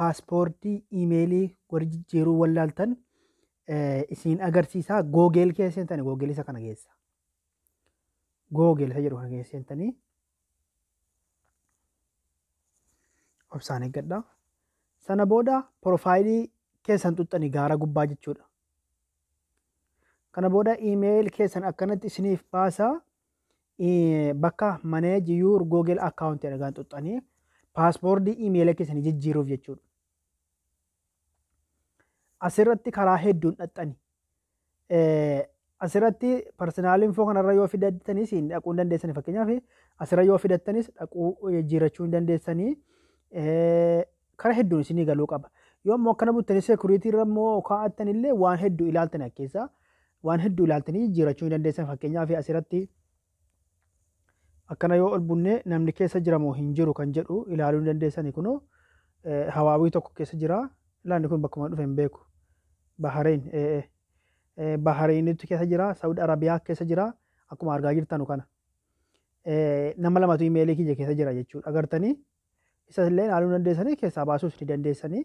passwordii iimeelii warri jijjiiruu wallaaltan isin agarsiisaa. Google keessa seentanii, Google isa kana keessa. Google isa jedhu kana keessa seentanii obsaan eeggadha. Sana booda profileii keessan xuxxanii gaara gubbaa jechuudha. Kana booda email keessan akkanatti isiniif baasaa. Bakka "Manage your Google account" jedhan xuxxanii passwordii iimeela keessanii jijjiiruuf jechuudha. Asirratti karaa hedduun dhaxxani. Asirratti personal info kanarra yoo fidattanis dhaquu hin dandeessani. Fakkeenyaaf, asirra yoo fidattanis dhaquu jijjiirachuu hin dandeessanii. Karaa hedduun isinii galuu qaba. Yoo immoo akkana buttanii security irra immoo kaa'attan illee waan hedduu ilaaltan keessa waan hedduu ilaaltanii jijjiirachuu hin dandeessan. Fakkeenyaaf, asirratti akkana yoo ol bunnee namni keessa jira moo hin jiru kan jedhu ilaaluu hin dandeessani. Kunoo hawaawii tokko keessa jira. Ilaanni kun bakkuma dhufe hin beeku. Bahareen Bahareenitu keessa jira. Saudi Arabiyaa keessa jira. Akkuma argaa jirtanu kana. Nama lamatu imeelii kiyya keessa jira jechuudha. Agartanii, isa illee ilaaluu dandeessanii, keessaa baasuus ni dandeessanii.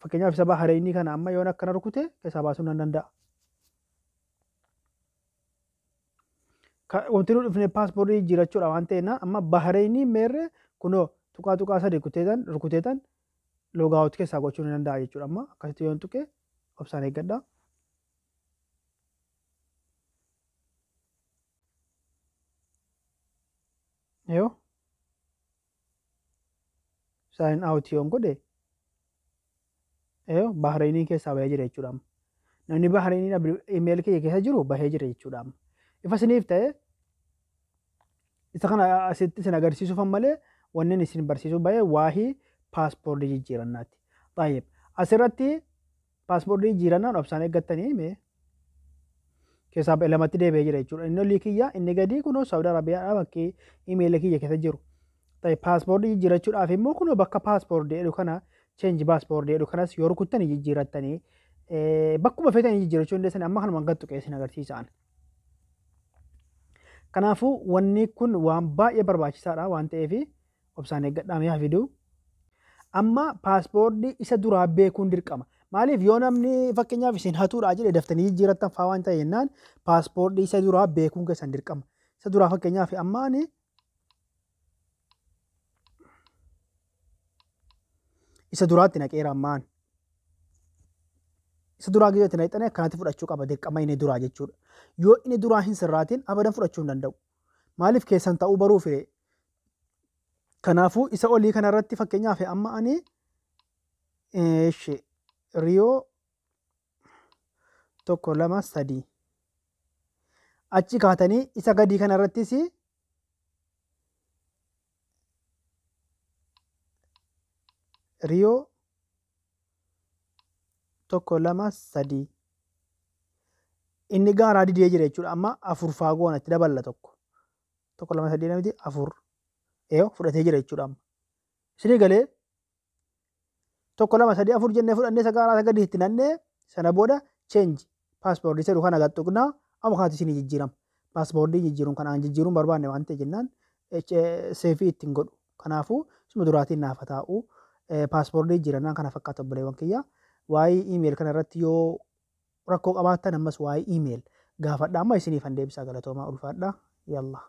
Fakkeenyaaf, isa Bahareenii kana amma yoon akkana rukute keessaa baasuu nan danda'a. Wanti nu dhufne passwordii jijjiirachuudha waan ta'eef, amma Bahareenii meerre kunoo tuqaa tuqaa sadi rukuteetan logout keessaa gochuu ni danda'a jechuudha. Amma akkasitti yoon tuqe, obsaan eeggadha. Yoo sign out yoon godhe, yoo Bahareenii keessaa bahee jira jechuudha. Amma namni Bahareenii email kiyya keessa jiru bahee jira jechuudha. Amma ifa isiniif ta'e, isa kana asitti isin agarsiisuuf malee wanni isin barsiisuu bahee waahii passwordii jijjiirannaati. Taayib, asirratti passwordii jijjiirannaan obsaan eeggattanii mee keessaa lamatti deebi'ee jira jechuudha. Inni olii kiyya, inni gadii kunoo Saawud Arabiyaadha bakki imeela kiyya keessa jiru. Taayib, passwordii jijjiirachuudhaaf immoo kunoo bakka passwordii jedhu kana, "Change passwordii" jedhu kanas yoo rukuttanii jijjiirattanii, bakkuma feetanii jijjiirachuu dandeessan. Amma kanuma gad tuqee isin agarsiisaan. Kanaafuu wanni kun waan baay'ee barbaachisaadha waan ta'eef obsaan eeggadhaa, mee fiduu. Amma passwordii isa duraa beekuun dirqama. Maaliif, yoo namni fakkeenyaaf isin hatuudhaa jedhe daftanii jijjiirattan fa'aa waan ta'e jennaan, passwordii isa duraa beekuun keessan dirqama. Isa duraa fakkeenyaaf amma ani isa duraatti naqeera ammaan. Isa duraa gizeetti naqxanii akkanatti fudhachuu qaba dirqama inni duraa jechuudha. Yoo inni duraa hin sirraatiin abadan fudhachuu hin danda'u. Maaliif, keessan ta'uu baruu fire. Kanaafuu isa olii kanarratti fakkeenyaaf amma ani Riyoo 1 2 3 achi kaatanii isa gadii kanarrattis Riyoo 1 2 3. Inni gaaraa didee jira jechuudha. Amma afur faa goona, itti daballa tokko. 1 2 3 namti afur. Eeyo, fudhatee jira jechuudha amma. Isinii galee, 1 2 3 4 jennee fudhannee isa gaaraa isa gadi itti nannee, sana booda "Change passwordii" jedhu kana gad tuqnaa, amma kanatti isinii jijjiirama. Passwordii jijjiiruun kanaan jijjiiruun barbaanne waan ta'e jennaan saveii ittiin godhu. Kanaafuu isuma duraatiin naaf haa taa'u. Passwordii jijjiirannaan kana fakkaata, obboleewwan kiyya. Waa'ee email kana irratti yoo rakkoo qabaattan ammas waa'ee email gaafadha, amma isiniif han deebisaa. Galatoomaa, ulfaadha. Yallaa.